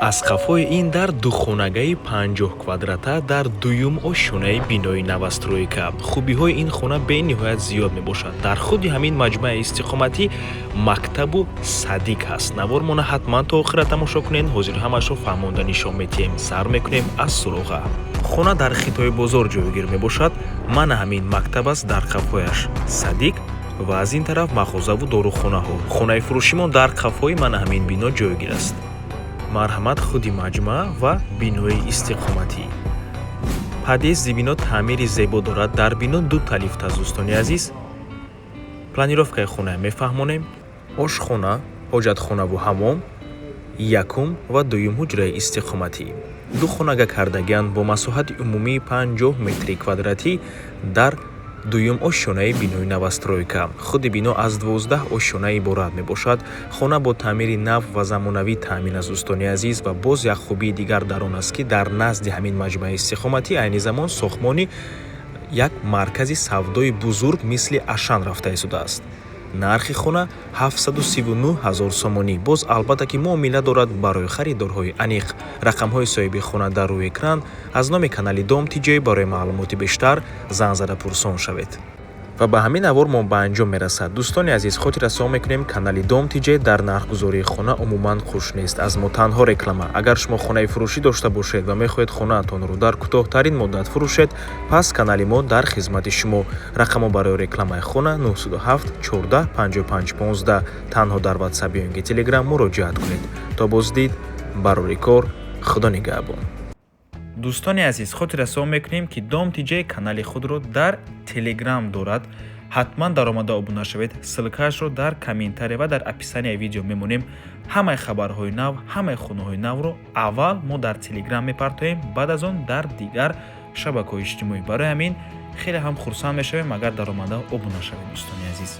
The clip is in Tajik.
Аз қафои ин дар духонагаи 50 квадрата дар дуюм ошёнаи бинои новостройка. Хубиҳои ин хона бениҳоят зиёд мебошад. Дар худи ҳамин маҷмӯаи истиқоматӣ мактабу садик ҳаст. Навормона ҳатман то охира тамошо кунед. Ҳозир ҳамашро фаҳмонда нишон медиҳем. Сар мекунем аз суроға. Хона дар Хитои бозор ҷойгир мебошад. Мана ҳамин мактаб аст, дар қафояш садик ва аз ин тараф мағозаву дорухонаҳо. Хонаи фурӯшимон дар қафои мана ҳамин бино ҷойгир аст. Марҳамат, худи маҷмӯа ва бинои истиқоматӣ. Подъезди бино таъмири зебо дорад. Дар бино дута лифт аст. Дӯстони азиз, планировкаи хона мефаҳмонем. Ошхона, ҳоҷатхонаву ҳаммом, якум ва дуюм ҳуҷраи истиқоматӣ. Ду хонага кардагианд бо масоҳати умумии 50 метри квадратӣ дар дуюм ошёнаи бинои новостройка. Худи бино аз 12 ошёна иборат мебошад. Хона бо таъмири нав ва замонавӣ таъмин аст, дӯстони азиз. Ва боз як хубии дигар дар он аст, ки дар назди ҳамин маҷмӯаи истиқоматӣ айни замон сохтмони як маркази савдои бузург мисли Ашан рафта истодааст. Нархи хона 739 ҳазор сомонӣ. Боз, албатта ки, муомила дорад барои харидорҳои аниқ. Рақамҳои соҳиби хона дар рӯи экран. Аз номи канали Дом Тиҷой барои маълумоти бештар занг зада пурсон шавед. Ва ба ҳамин навор мо ба анҷом мерасад. Дӯстони азиз, хотиррасон мекунем, канали Дом Тиҷей дар нархгузории хона умуман хуш нест. Аз мо танҳо реклама. Агар шумо хонаи фурӯшӣ дошта бошед ва мехоҳед хонаатонро дар кӯтоҳтарин муддат фурӯшед, пас канали мо дар хизмати шумо. Рақамҳо барои рекламаи хона 907 14 55 15. Танҳо дар Ватсап ё ин ки Телеграм муроҷиат кунед. То боздид, барори кор, Худо нигаҳбон. Дӯстони азиз, хотиррасон мекунем, ки Дом Тиҷей канали худро дар Телеграм дорад. Ҳатман даромада обуна шавед. Ссылкаашро дар комментария ва дар описанияи видео мемонем. Ҳамаи хабарҳои нав, ҳамаи хонаҳои навро аввал мо дар Телеграм мепартоем, баъд аз он дар дигар шабакаҳои иҷтимоӣ. Барои ҳамин хеле ҳам хурсанд мешавем, агар даромада обуна шавед, дӯстони азиз.